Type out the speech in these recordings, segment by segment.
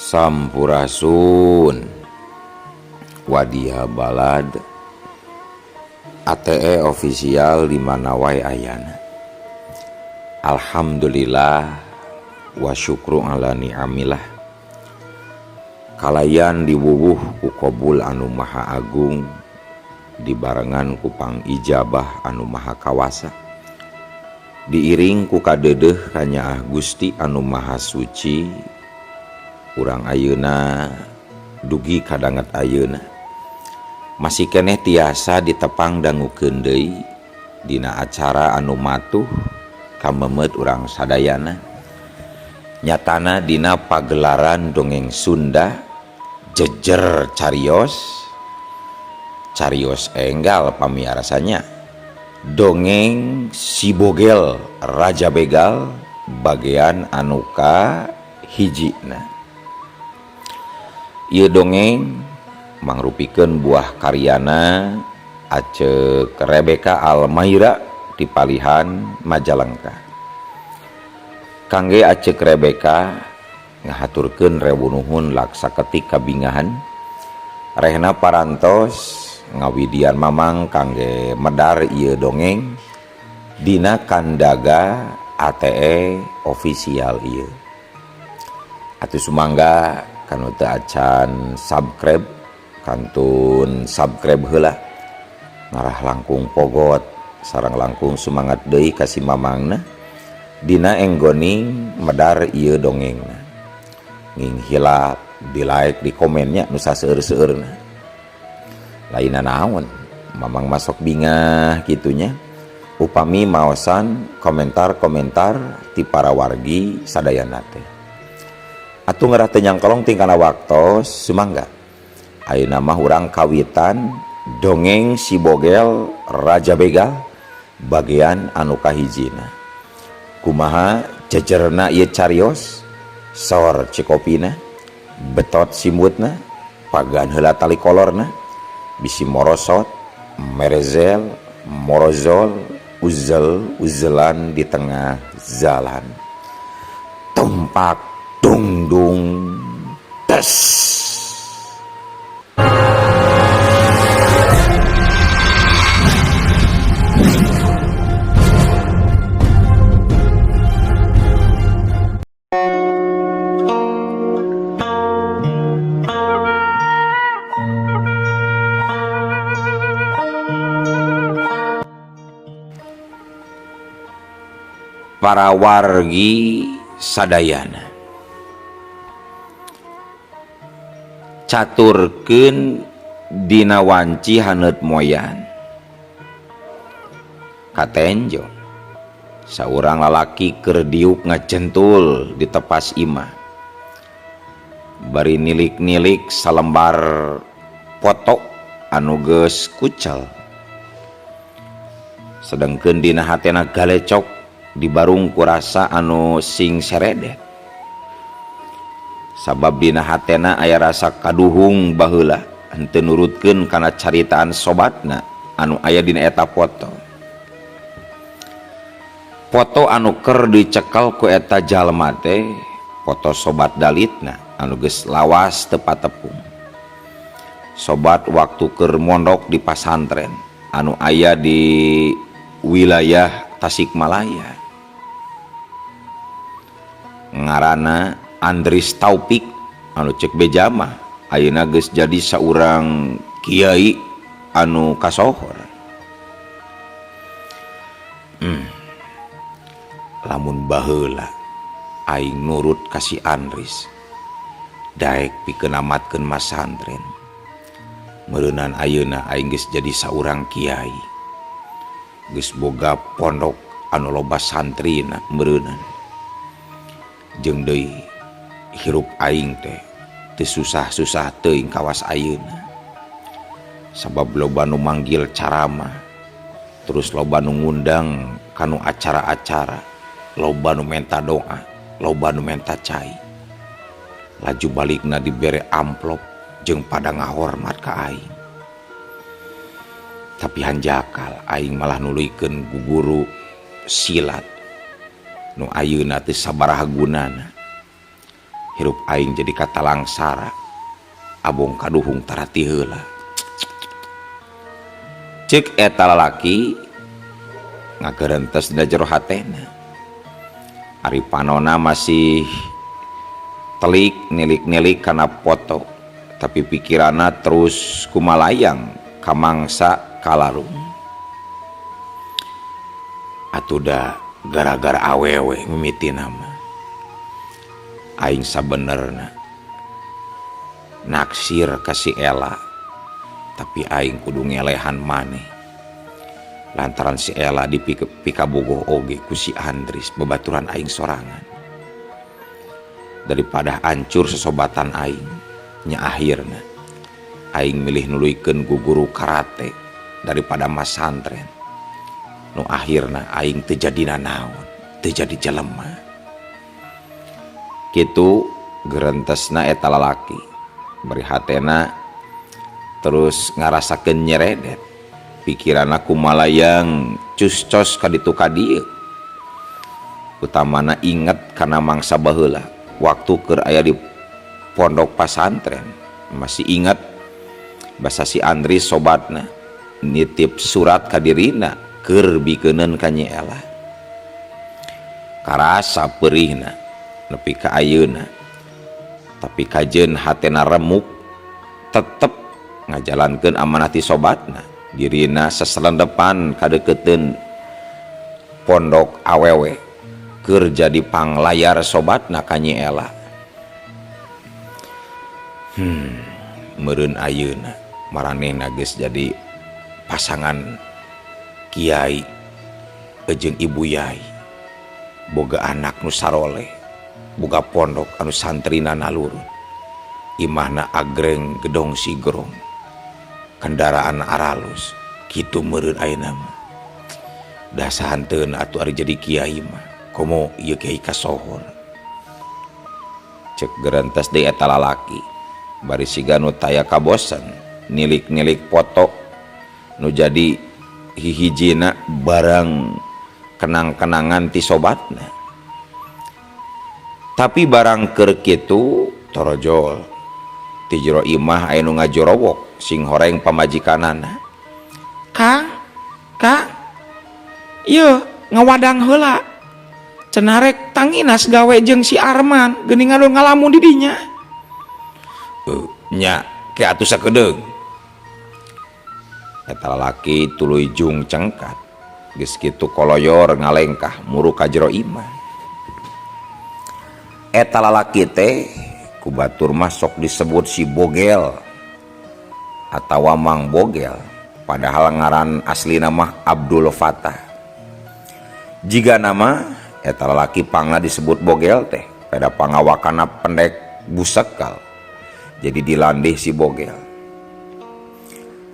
Sampurasun Wadia Balad ATE official di mana wae ayana. Alhamdulillah wa syukru ala ni'amillah. Kalayan diwuwuh ku qabul anu maha agung dibarengan ku pangijabah anu maha kawasa. Diiring ku kadeudeuh kanyaah Gusti anu maha suci. Urang ayeuna dugi kadanget ayeuna masih keneh tiasa ditepang dangukeun deui dina acara anu matuh kamemet urang sadayana nyatana dina pagelaran dongeng Sunda jejer carios carios enggal pamiarasanya dongeng Si Bogel Raja Begal bagian anu ka hijina. Ieu dongeng mangrupikeun buah karyana Acek Rebecca Almaira di Palihan Majalengka. Kangge Acek Rebecca ngahaturkeun rewu nuhun laksa ketik kabingahan rehna parantos ngawidian mamang kangge medar ieu dongeng dina kandaga ATE official ieu. Atuh sumangga kanu teu acan subscribe kantun subscribe heula ngarah langkung pogot sareng langkung semangat deui ka si mamangna dina enggoning medar ieu dongengna. Nging hilap di like di komennya nu saseueur-seueurna. Lainna naon mamang masuk bingah kitunya upami maosan komentar-komentar ti para wargi sadayana teh. Atuh ngarah teu nyangkolong tingkana waktos sumangga. Ayeuna mah urang kawitan dongeng Si Bogel Raja Begal bagian anu kahijina. Kumaha jejerna ieu carios, sor cikopina, betot simutna, pagan heula tali kolorna, bisi morosot, merezel, morozol, uzel, uzelan di tengah jalan. Tumpak dungdung tes. Para wargi sadayana caturkeun dina wanci haneut moyan katenjo saurang lalaki keur diuk ngajentul di tepas imah bari nilik-nilik salembar foto anu geus kucel sedengkeun dina hatena galecok dibarung ku rasa anu sing seredet sabab dina hatena aya rasa kaduhung baheula henteu nurutkeun kana caritaan sobatna anu aya dina eta foto. Foto anu keur dicekel ku eta jalma teh foto sobat dalitna anu geus lawas teu patepung. Sobat waktu keur mondok di pasantren anu aya di wilayah Tasikmalaya. Ngaranna Andris Taufik anu cek bejamah ayeuna geus jadi saurang kiai anu kasohor. Lamun baheula aing nurut ka si Andris daek pikeun namatkeun masantren. Meureunan ayeuna aing geus jadi saurang kiai. Geus boga pondok anu loba santrina meureunan. Jeung deui hirup aing teh teu susah-susah teuing kawas ayeuna. Sabab loba nu manggil caramah, terus loba nu ngundang kanu acara-acara, loba nu menta doa, loba nu menta cai. Laju balikna dibere amplop jeung pada ngahormat ka aing. Tapi hanjakal aing malah nuluykeun guguru silat nu ayeuna teh sabaraha gunana. Hirup aing jadi katalangsara abong kaduhung tara ti heula. Cek eta lalaki ngagerentes dina jero hatena. Ari panona masih telik nilik-nilik kana foto, tapi pikiranna terus kumalayang ka mangsa kalarung. Atuh da gara-gara awewe mimitina mah. Aing sabenerna naksir ka si Ella, tapi aing kudu ngelehan maneh. Lantaran si Ella dipikabogoh oge ku si Andris babaturan aing sorangan. Daripada hancur sesobatan aing, nya akhirna aing milih nuluykeun guguru karate daripada masantren. Nu akhirna aing teu jadi nanaon, teu jadi jelema. Kitu gerentesna eta lalaki, bari hatena terus ngarasakeun nyeredet. Pikiranna kumalayang cus-cos ka ditu ka dieu. Utamana inget kana mangsa baheula waktu keur aya di pondok pasantren. Masih ingat basa si Andris sobatna nitip surat ka dirina keur bikeuneun ka Nyi Ella. Karasa peurihna nepi ka ayeuna, tapi kajeun hatena remuk tetep ngajalankeun amanah ti sobatna. Dirina seselendepan kadeukeuteun pondok awewe keur jadi panglayar sobatna ka Nyi Ella. Meureun ayeuna maranehna geus jadi pasangan kiai jeung ibu yai, boga anak nu saroleh, boga pondok anu santrina nalurun, imahna agreng gedong sigrong, kendaraan aralus. Kitu meureun ayeuna mah. Da sahanteun atuh ari jadi kiai mah, komo ieu kiai kasohor. Cek gerentes deui eta lalaki, bari siga nu taya kabosen nilik-nilik foto nu jadi hihijina barang kenang-kenangan ti sobatna. Tapi barang keur kitu torojol ti jero imah aya nu ngajorowok sing horeng pamajikanana. Kang, Kang, ieu ngawadang heula. Cenah rek tanginas gawe jeung si Arman, geuning anu ngalamun di dinya. Nya ke atuh sakedeung. Eta lalaki tuluy jung cengkat. Geus kitu koloyor ngalengkah muru ka jero imah. Eta lalaki teh ku batur mah sok disebut si Bogel atawa Mang Bogel, padahal ngaran aslina mah Abdul Fatah. Jiga nama eta lalaki pangna disebut Bogel teh pada pangawakanna pendek busekal, jadi dilandih si Bogel.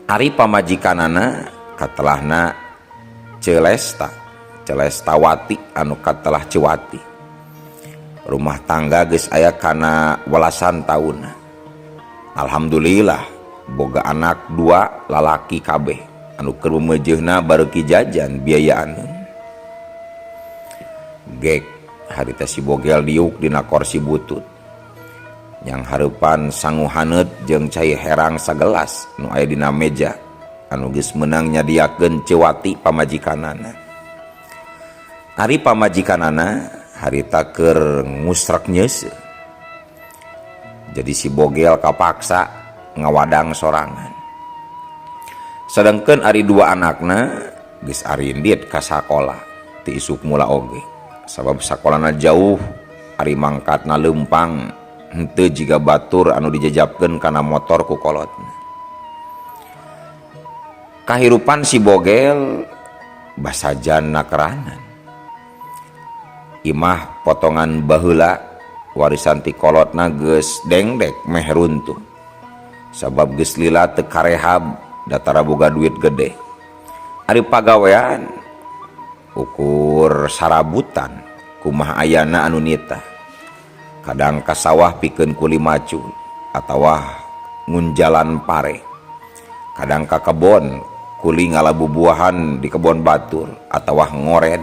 Ari pamajikanana katelahna Celesta, Celestawati anu katelah Cewati. Rumah tangga geus aya kana welasan taun. Alhamdulillah boga anak dua lalaki kabeh anu keur meujeuhna bareuki jajan biayaan. Gek harita si Bogel diuk dina korsi butut. Yang hareupan sangu haneut jeung cai herang sagelas nu aya dina meja anu geus meunang nyadiakeun Cewati pamajikanana. Ari pamajikanana harita keur ngusrek nyeuseuh. Jadi si Bogel kapaksa ngawadang sorangan. Sedangkan ari dua anakna geus arindit ka sakola ti isuk mula oge. Sabab sakolana jauh, ari mangkatna leumpang henteu jiga batur anu dijajabkeun kana motor ku kolotna. Kahirupan si Bogel basajan nakeranan. Imah potongan baheula warisan ti kolotna geus dengdek meh runtuh. Sabab geus lila teu karehab datara boga duit gede. Ari pagawean ukur sarabutan kumaha ayana anu nitah. Kadang ka sawah pikeun kuli macul atawa ngunjalan pare. Kadang ka kebon kuli ngala bubuahan di kebon batur atawa ngored.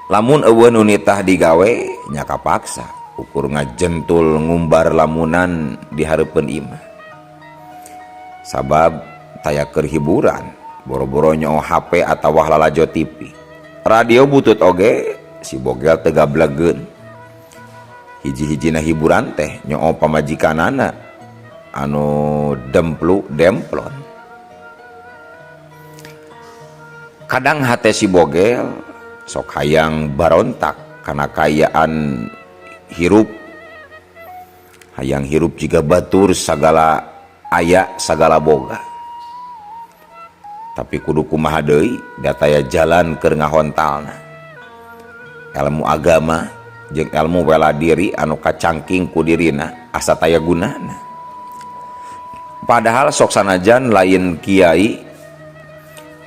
Lamun eueuh nu nitah digawe nya kapaksa Ukur ngajentul ngumbar lamunan di hareupeun imah. Sabab taya keur hiburan, boro-boro nyoo HP atawa lalajo TV. Radio butut oge si Bogel teu gablegeun. Hiji-hijina hiburan teh nyoo pamajikanana anu demplu demplon. Kadang hate si Bogel sok hayang barontak kana kaayaan hirup, hayang hirup jiga batur sagala aya sagala boga. Tapi kudu kumaha deui da taya jalan keur ngahontalna. Ilmu agama jeung ilmu bela diri anu kacangking ku dirina asa taya gunana. Padahal sok sanajan lain kiai,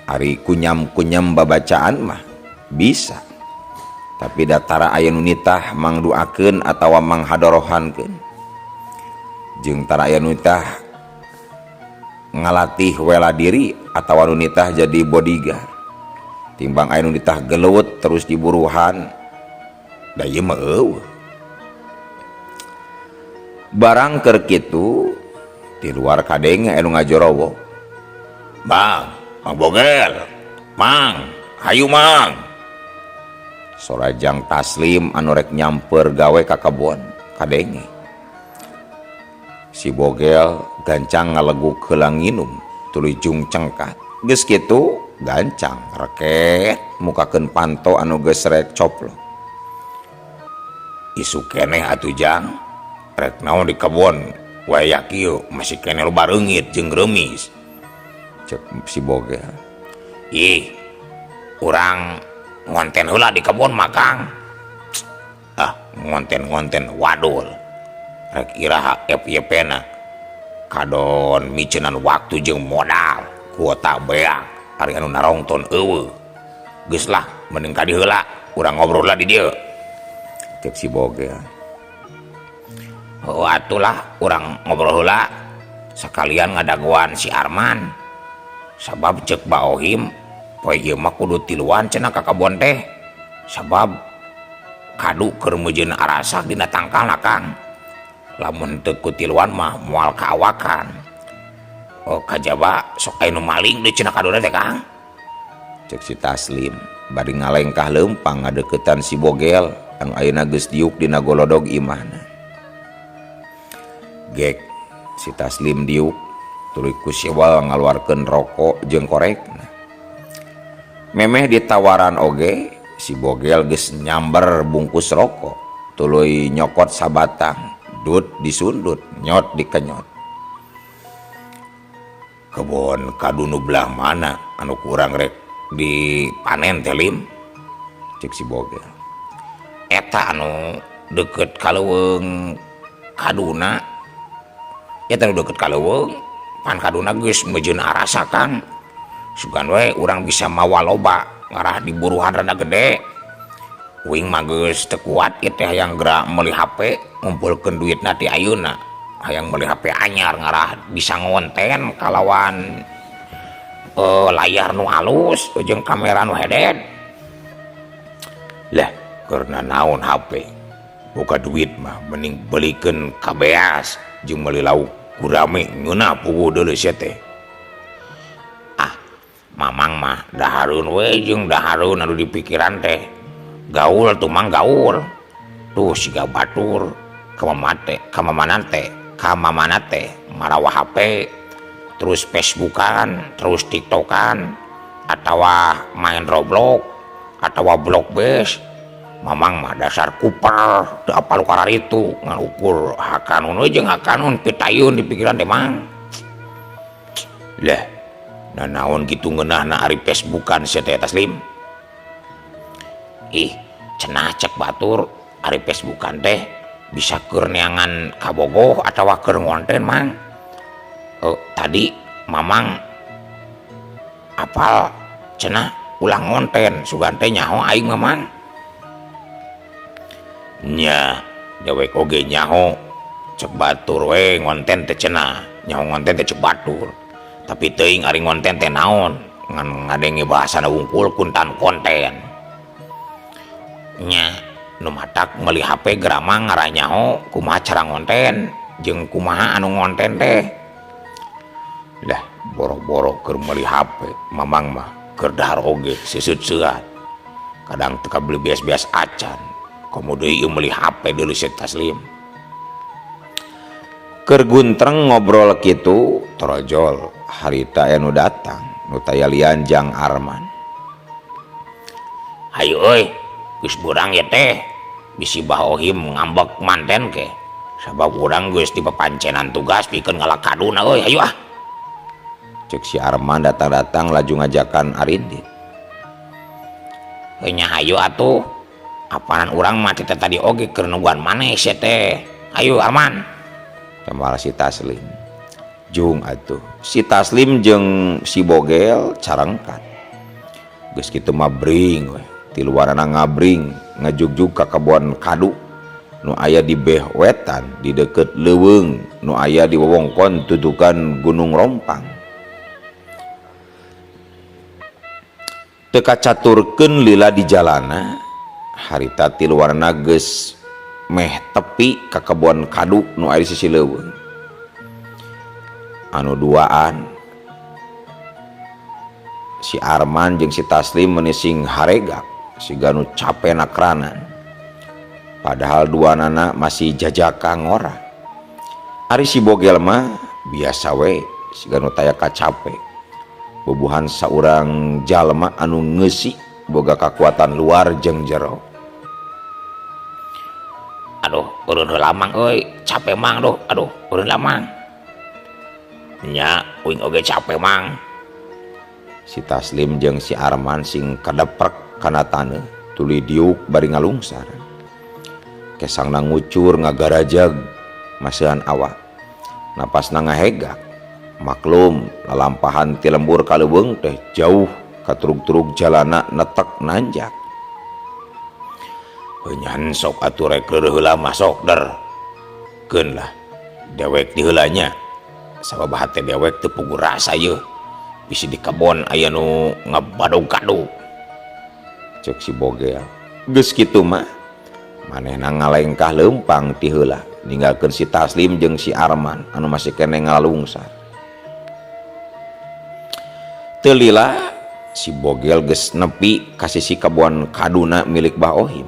ari kunyam-kunyam babacaan mah bisa. Tapi datara aya nu nitah mangduakeun atawa manghadorohankeun. Jeung tara aya nu nitah ngalatih wela diri atawa nu nitah jadi bodyguard. Timbang aya nu nitah gelut terus diburuhan, da ieu mah eueuh. Barang keur kitu di luar kadenge anu ngajorowo. Bang, Mang Bogel, Mang, hayu Mang. Sorajang Taslim anu rek nyamper gawe ka kebon kadenge. Si Bogel gancang ngaleguk heula nginum tuluy jung cengkat. Geus kitu gancang reket mukakeun panto anu geus rek coplok. Isuk keneh atuh Jang, rek naon di kebon waya kieu masih keneh loba reungit jeung reumis. Cek si Bogel. Ih, urang ngonten heula di kebon mah Kang. Ah, ngonten-ngonten wadul. Rek iraha FYP-na. Kadon miceunan waktu jeung modal, kuota beak, ari anu narongton eueuh. Geus lah, mending ka dieu heula, urang ngobrol lah di dieu. Cek si Bogel. Heuh atuh lah, urang ngobrol heula sakalian ngadagoan si Arman. Sabab cek Baohim poe ieu mah kudu tiluan cenah ka kebon teh. Sabab kadu keur meujeun arasak dina tangkalna Kang. Lamun teu ku tiluan mah moal kaawakan. Oh kajaba sok aya nu maling deui cenah kaduna teh Kang. Cek si Taslim bari ngalengkah leumpang ngadeukeutan si Bogel anu ayeuna geus diuk dina golodog imahna. Gek si Taslim diuk tuluy ku siwal ngaluarkeun rokok jeung korekna. Memeh ditawaran oge si Bogel geus nyamber bungkus rokok tuluy nyokot sabatang, dut disundut, nyot dikenyot. Kebon kadu nu belah mana anu kurang rek dipanen teh Lim? Cek si Bogel. Eta anu deukeut ka leuweung kaduna. Eta anu deukeut ka leuweung pan kaduna geus meujeun arasa Kang. Sugan we urang bisa mawa loba ngarah di buruhan rada gede. Uing mah geus teu kuat ieu teh hayang geura meuli HP, ngumpulkeun duitna ti ayeuna. Hayang meuli HP anyar ngarah bisa ngonten kalawan layar nu alus jeung kamera nu hedet. Lah, keur naon HP? Boga duit mah mending belikeun kabeas jeung meuli lauk gurame ngeunah puguh deuleu sia teh. Ah, Mamang mah dahareun we jeung dahareun anu dipikiran teh. Gaul tuh Mang gaul. Tuh siga batur kamamate, kamamana teh, kamamana teh marawa HP, terus Facebookan, terus TikTokan, atawa main Roblox, atawa Blockbase. Mamang mah dasar kuper, teu apal kararitu ngan ukur hakanun we jeung hakanun pitayun di pikiran teh Mang. Lah, nanaon kitu ngeunahna ari Facebookan sia teh Taslim? Ih, cenah cek batur ari Facebookan teh bisa keur neangan kabogoh atawa keur ngonten Mang. Tadi Mamang apal cenah ulah ngonten sugan teh nyaho aing mah Mang. Nya, dewek oge nyaho cek batur we ngonten teh cenah, nyaho ngonten teh cek batur. Tapi teuing ari ngonten teh naon, ngan ngadenge bahasana wungkul kuntan konten. Nya, Nu matak meuli HP geramang ngaranyaho kumaha cara ngonten jeung kumaha anu ngonten teh. Lah boro-boro keur meuli HP mamang mah keur dahar oge seuseut-seuat. Kadang teu kabeli beas-beas acan. Komo deui ieu meuli HP deui si Taslim. Keur guntreng ngobrol kitu torojol harita anu datang nu taya lian jang Arman. Hayu euy, geus beurang ye teh. Bisi Bah Ohim ngambek manten ke. Sabab urang geus dipapancenan tugas pikeun ngalak kaduna euy, hayu ah. Cek si Arman datang-datang laju ngajakan Arindit. Heuh nya hayu atuh. Apanan urang mah teh tadi oge keur nungguan maneh sia teh. Hayu Arman. Kemal si Taslim. Jung atuh. Si Taslim jeung si Bogel carengkat. Geus kitu mah bring we. Tiluarana ngabring ngajugjug ka kebon kadu nu aya di beh wetan di deukeut leuweung nu aya di wewengkon tutukan Gunung Rompang. Teu kacaturkeun lila di jalana harita tiluarana geus meh tepi ka kebon kadu nu aya di sisi leuweung. Anu duaan si Arman jeung si Taslim menising haregak siga nu cape nakranan. Padahal dua nana masih jajaka ngora. Ari si Bogel mah biasa we siga nu taya kacape. Bubuhan saurang jalma anu ngeusi boga kakuatan luar jeung jero. Aduh, urun heula mang euy, capek mang duh, aduh, urun heula mang. Nya, uing oge capek mang. Si Taslim jeung si Arman sing kadeprek kana taneuh, tuluy diuk bari ngalungsar. Kesangna ngucur ngagarajag maseuhan awak. Napasna ngahegak. Maklum, lalampahan ti lembur ka leuweung teh jauh katurug-turug jalana netek nanjak. Heuh sok atuh rek reureuh heula mah sok der. Keun lah, dewek di heula nya. Sabab hate dewek teu puguh rasa yeuh. Bisi di kebon aya nu ngabadog kadu. Cek si Bogel. Geus kitu mah manehna ngalengkah leumpang ti heula ninggalkeun si Taslim jeung si Arman anu masih keneh ngalungsar. Teu lila si Bogel geus nepi ka sisi kebon kaduna milik Bah Ohim.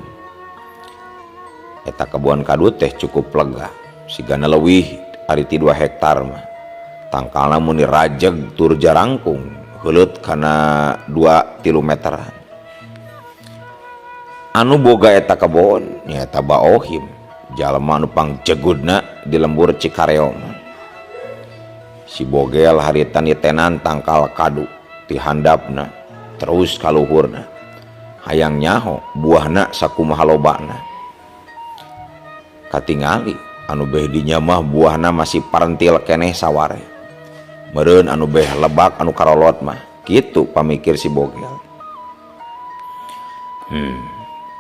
Eta kebon kadu teh cukup lega, sigana leuwih ari ti 2 hektar mah. Tangkalna mun dirajeg tur jarangkung heuleut kana 2-3 meteran. Anu boga eta kebon nyaeta Bah Ohim, jalma anu pangjegudna di lembur Cikareo. Si Bogel harita nitenan tangkal kadu ti handapna terus kaluhurna. Hayang nyaho buahna sakumaha lobana. Katingali anu beh dinya mah buahna masih parentil keneh saware. Meureun anu beh lebak anu karolot mah kitu pamikir si Bogel.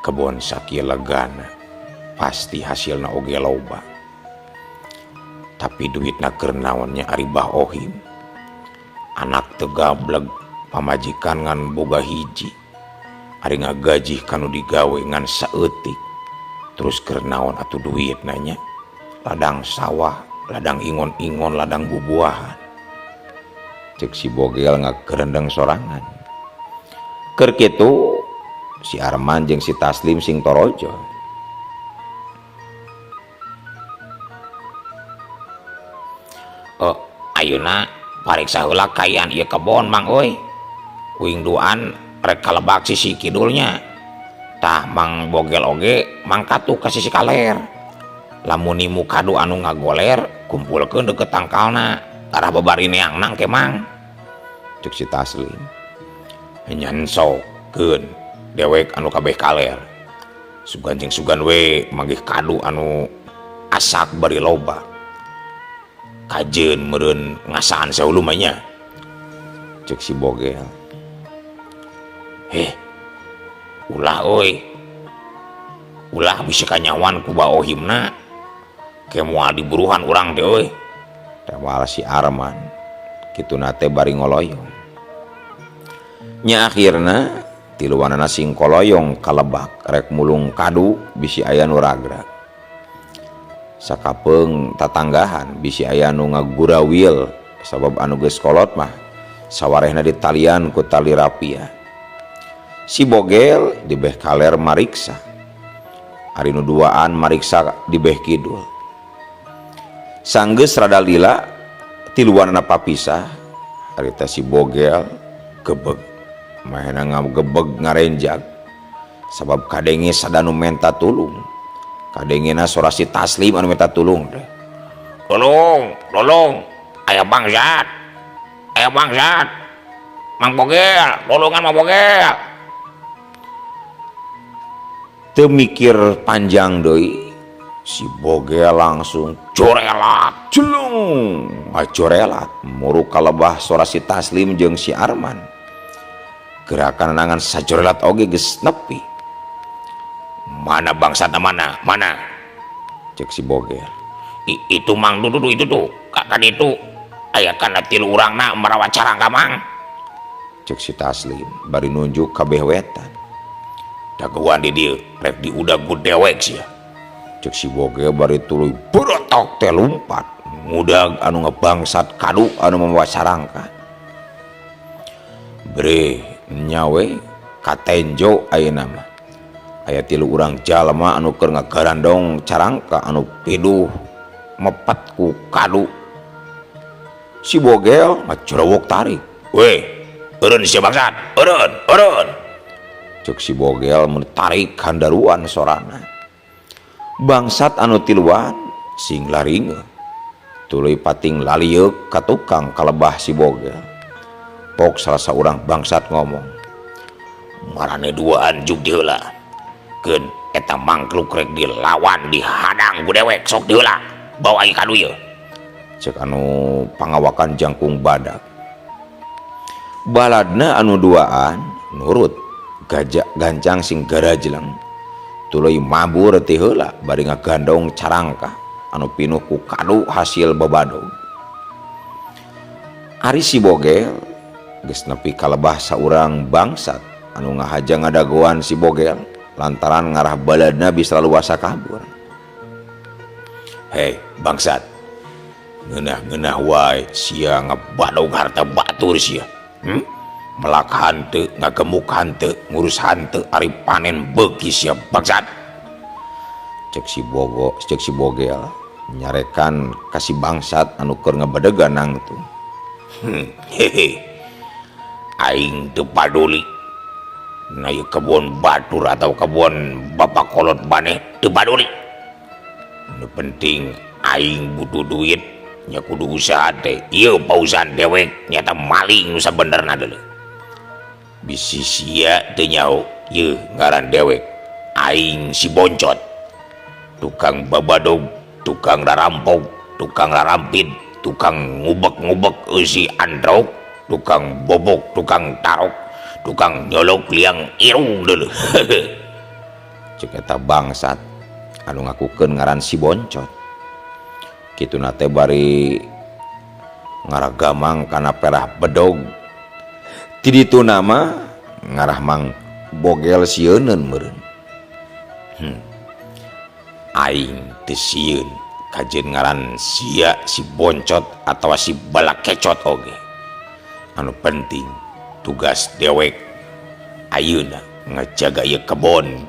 Kebon sakieu legana pasti hasilna oge loba. Tapi duitna keur naonnya ari Bah Ohim. Anak teu gableg, pamajikan ngan boga hiji. Ari ngagajih kanu digawe ngan saeutik. Terus keur naon atuh duitna nya? Ladang sawah, ladang ingon-ingon, ladang bubuahan. Cek si Bogel ngagerendeng sorangan. Keur kitu si Arman jeung si Taslim sing torojo. Oh, ayeuna pariksa heula kayaan ieu kebon mang euy. Uing duaan rek kalebak sisi kidulnya. Tah Mang Bogel oge mangkat tuh ka sisi kaler. Lamun nimu kadu anu ngagoler kumpulkeun deukeut tangkalna. Tarah babari neangna ke mang. Cek si Taslim. Nyan sokeun dewek anu kabeh kaler. Sugan jeung sugan we manggih kadu anu asak bari loba. Kajeun meureun ngasaan saulu mah nya. Cek si Bogel. Heh. Ulah euy. Ulah bisi kanyawan ku Bah Ohimna. Ke moal diburuhan urang teh euy. Tewal si Arman. Kituna teh bari ngoloyong. Nya akhirna Tiluanana sing koloyong ka lebak rek mulung kadu bisi aya nu ragrag. Sakapeung tatanggahan bisi aya nu ngagurawil sabab anu geus kolot mah sawarehna ditalian ku tali rapia. Si Bogel di beh kaler mariksa. Ari nu duaan mariksa di beh kidul. Sanggeus rada lila tiluanana papisah harita si Bogel gebeg. Mahena ngagebeg ngarenjag sabab kadenge sadanu menta tulung. Kadengena sora si Taslim anu menta tulung teh. Tolong, tolong, aya bangsat. Aya bangsat. Mang Bogel, tolongan Mang Bogel. Teu mikir panjang deui, si Bogel langsung corelat, jelung, ngacorelat, muruk kalebah sora si Taslim jeung si Arman. Gerakan nangan sajorelat oge geus nepi. Mana bangsatna mana? Mana? Cek si Bogel. Itu Mang dudu itu tuh. Kan itu aya kana tilu urangna marawa carangka Mang. Cek si Taslim bari nunjuk kabeh wetan. Dagoan di dieu rek diudag ku dewek sia. Cek si Bogel bari tuluy berotok teh lumpat ngudag anu ngebangsat kadu anu mamawa carangka. Bre nyawe katenjo ayeuna mah. Aya tilu urang jalma anu keur ngagarandong carangka anu piduh mepet ku kadu. Si Bogel ngacerewok tarik. Weh, eureun sia bangsat, eureun, eureun. Cek si Bogel mun tarik handaruan sorana. Bangsat anu tiluan sing laringe. Tuluy pating lalieuk ka tukang kalebah si Bogel. Pok salah saurang bangsat ngomong, marane duaan juk diheula. Keun eta mangkluk rek dilawan dihadang ku dewek sok diheula. Bawa ieu kadu ieu. Cek anu pangawakan jangkung badak. Baladna anu duaan nurut gajah gancang sing garajleng. Tuluy mabur ti heula bari ngagandong carangka anu pinuh ku kadu hasil babadog. Ari si Bogel geus nepi kalebah saurang bangsat anu ngahaja ngadagoan si Bogel lantaran ngarah baladna bisa luasa kabur. Hei bangsat, ngeunah-ngeunah wae sia ngebadog harta batur sia. Melak hanteu, ngagemuk hanteu, ngurus hanteu, ari panen beuki sia bangsat. Cek si Bogo, cek si Bogel nyarekan ka si bangsat anu keur ngabadegan nangtung. Hehe. Aing teu paduli. Na ieu kebon batur atau kebon bapak kolot maneh teu paduli. Nu penting aing butuh duit nya kudu usaha teh. Ieu pausahaan dewek nyata maling nu sabenerna deuleu. Bisi sia teu nyaho ieu ngaran dewek. Aing si Boncot. Tukang babadog, tukang rarampok, tukang rarampit, tukang ngubek-ngubek eusi androk, tukang bobok, tukang tarok, tukang nyolok liang irung deuleu. Cek eta bangsat anu ngakukeun ngaran si Boncot. Kituna teh bari ngaragamang kana perah bedog. Ti ditu nama ngarah Mang Bogel sieuneun meureun. Aing teu sieun kajeun ngaran sia si Boncot atawa si Balakecot oge. Anu penting tugas dewek ayeuna ngajaga ieu kebon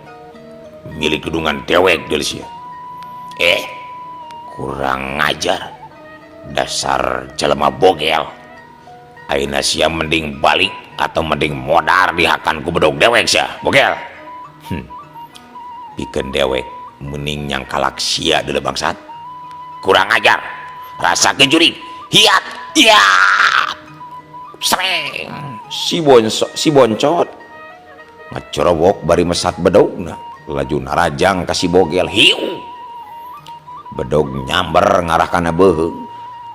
milik gedungan dewek deui sia. Kurang ngajar dasar jelema Bogel. Ayeuna sia mending balik atau mending modar dihakan ku bedog dewek sia, Bogel. Pikeun dewek mending nyangkalak sia deuleu bangsat. Kurang ajar. Rasakeun jurig. Hiat, hiat. Sreng. Si Boncot ngacorowok bari mesat bedogna. Laju narajang ka si Bogel. Hiu. Bedog nyamber ngarah kana beuheung.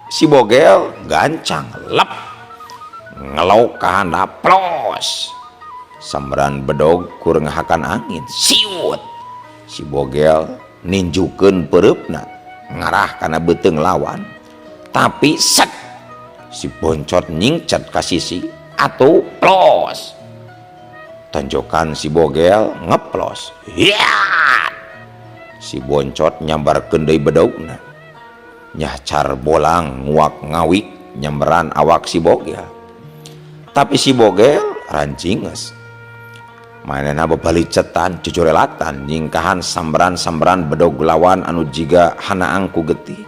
Si Bogel gancang lep. Ngelok ka handap plos. Sambaran bedog kur ngahakan angin. Siut. Si Bogel ninjukeun peureupna ngarah kana beuteung lawan. Tapi set si Boncot nyingcet ka sisi atuh plos. Tonjokan si Bogel ngeplos. Hiat! Si Boncot nyambarkeun deui bedogna. Nyahcar bolang nguak ngawik nyamberan awak si Bogel. Tapi si Bogel rancinges. Manehna babalicetan jojorelatan nyingkahan samberan-samberan bedog lawan anu jiga hanaang ku getih.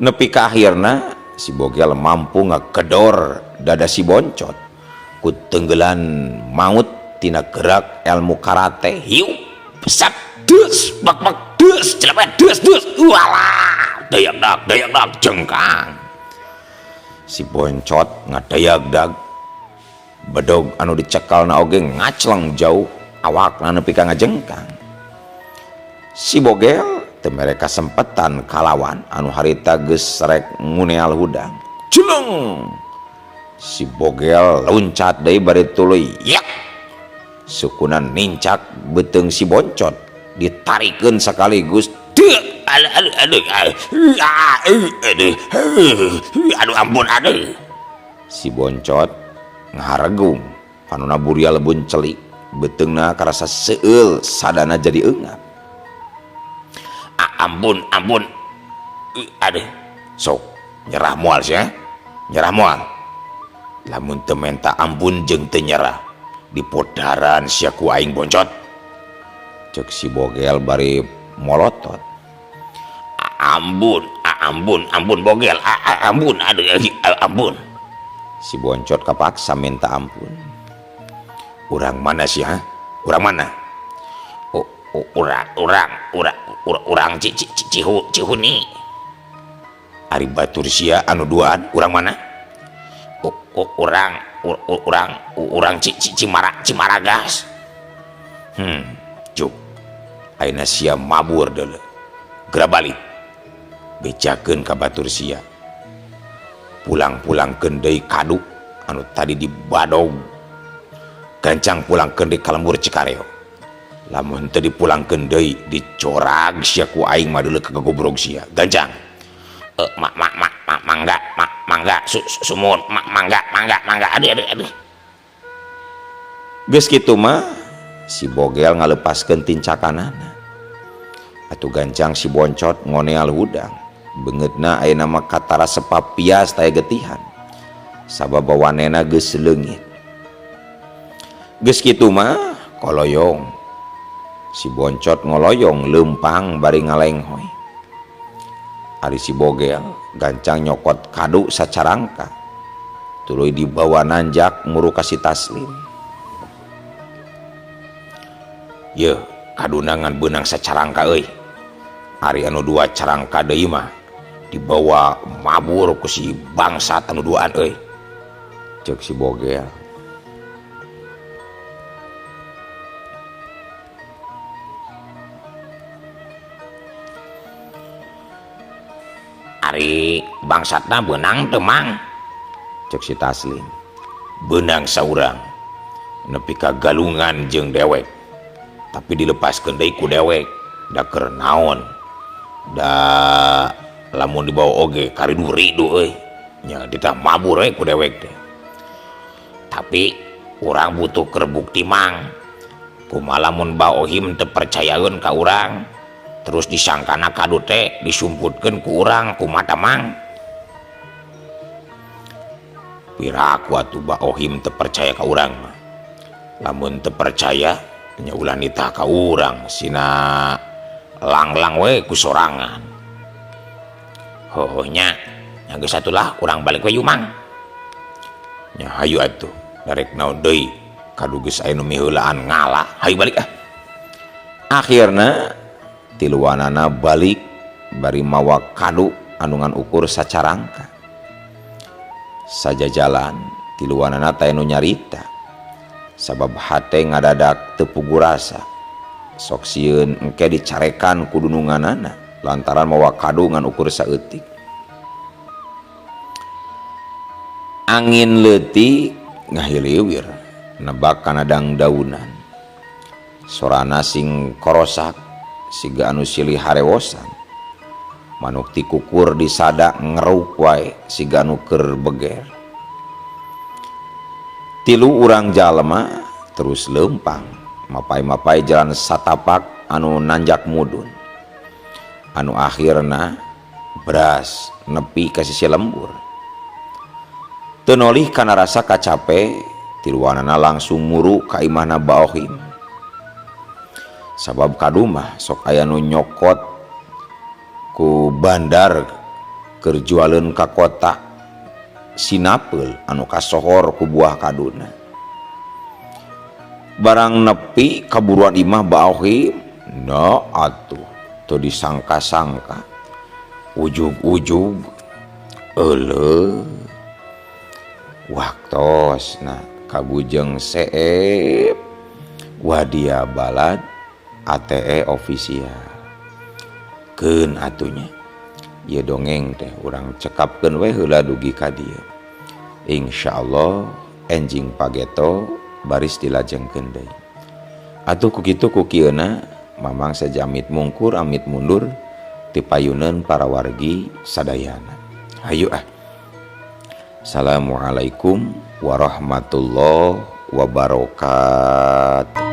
Nepi ka akhirna si Bogel mampu ngagedor dada si Boncot ku tenggelan maut tina gerak ilmu karate. Hiu besat des bak bak des celepet des des walah dayak dak dayak dak jengkang. Si Boncot ngadayak dag bedog anu dicekalna oge ngacleng jauh awakna nepi ka ngajengkang. Si Bogel teu mere kasempetan kalawan anu harita geus rek nguneal hudang. Jeleng! Si Bogel loncat deui bari tuluy yak. Sukuna nincak beuteung si Boncot ditarikeun sekaligus. Deuh, aduh aduh aduh aduh aduh ampun aduh. Si Boncot ngaharegung panona buria lebun celik beuteungna karasa seueul sadana jadi eungap. Ampun ampun aduh sok nyerah moal sia nyerah moal lamun teu menta ampun jeung teu nyerah dipodaran sia ku aing Boncot cek si Bogel bari molotot. Ampun ampun ampun Bogel ampun aduh ampun. Si Boncot kapaksa minta ampun. Urang mana sih ha? Urang mana? Urang Cihuni. Ari batur sia anu duaan urang mana? Urang Cimaragas. Cuk. Ayeuna sia mabur deuleu. Geura balik. Bejakeun ka batur sia. Pulang-pulangkeun deui kadu anu tadi dibadog. Gancang pulangkeun deui ka lembur Cikareo. Lamun teu dipulangkeun deui dicorag sia ku aing mah deuleu kagobrog sia. Gancang. Mak mak mak mak mangga mak mangga sumun mak mangga mangga mangga aduh aduh aduh. Geus kitu mah si Bogel ngalepaskeun tincakanana. Atuh gancang si Boncot ngoneal hudang. Beungeutna ayeuna mah katara sepapias taya getihan. Sabab bawanena geus leungit. Geus kitu mah koloyong. Si Boncot ngoloyong leumpang bari ngalenghoy. Ari si Bogel gancang nyokot kadu sacarangka. Tuluy dibawa nanjak muru ka si Taslim. Yeuh, kaduna ngan beunang sacarangka euy. Ari anu dua carangka deui mah dibawa mabur ku si bangsat anu duaan euy. Ceuk si Bogel. Ari bangsatna beunang teu mang? Ceuk si Taslim. Beunang saurang nepi ka galungan jeung dewek. Tapi dilepaskeun deui ku dewek da keur naon? Da lamun dibawa oge karidu-ridu euy. Nya ditah mabur euy ku dewek teh. Tapi urang butuh keur bukti mang. Kumaha lamun Ba Ohim teu percayaeun ka urang? Terus disangkana kadu teh disumputkeun ku urang kumaha mang? Piraku atuh Ba Ohim teu percaya ka urang mah. Lamun teu percaya nya ulah nitah ka urang sina langlang we ku sorangan. Heuh nya, nya geus atulah urang balik we yeuh mang. Nya hayu atuh darek naon deui kadu geus aya nu miheulaan ngalah hayu balik ah. Akhirna tiluanana balik bari mawa kadu anu ngan ukur sacarangka. Sajajalan tiluanana teh nu nyarita sabab hate ngadadak teu pugu rasa. Sok sieun engke dicarekan ku dununganana lantaran mawa kadu ngan ukur saeutik. Angin leutik ngahiliwir nebak kana dangdaunan. Sorana sing korosak siga anu silih harewosan. Manuk tikukur disada ngeruk wae siga anu keur beger. Tilu urang jalma Terus lempang mapai-mapai jalan satapak anu nanjak mudun anu akhirna beras nepi ka sisi lembur. Teu nolih kana rasa kacape, tiluanana langsung muru ka imahna Baohim, sabab kadu mah sok aya nu nyokot ku bandar keur jualeun ka kota Sinapeul anu kasohor ku buah kaduna. Barang nepi kaburuan imah Baohim, no atuh teu disangka-sangka ujug-ujug euleuh waktosna kagujeng seep wadia balad ATE official. Keun atuh nya, ieu dongeng teh urang cekapkeun we heula dugi ka dieu. Insyaallah enjing pageto baris dilajengkeun deui. Atuh ku kitu ku kieuna, Mamang saja amit mungkur amit mundur ti payuneun para wargi sadayana. Hayu ah. Assalamualaikum warahmatullahi wabarakatuh.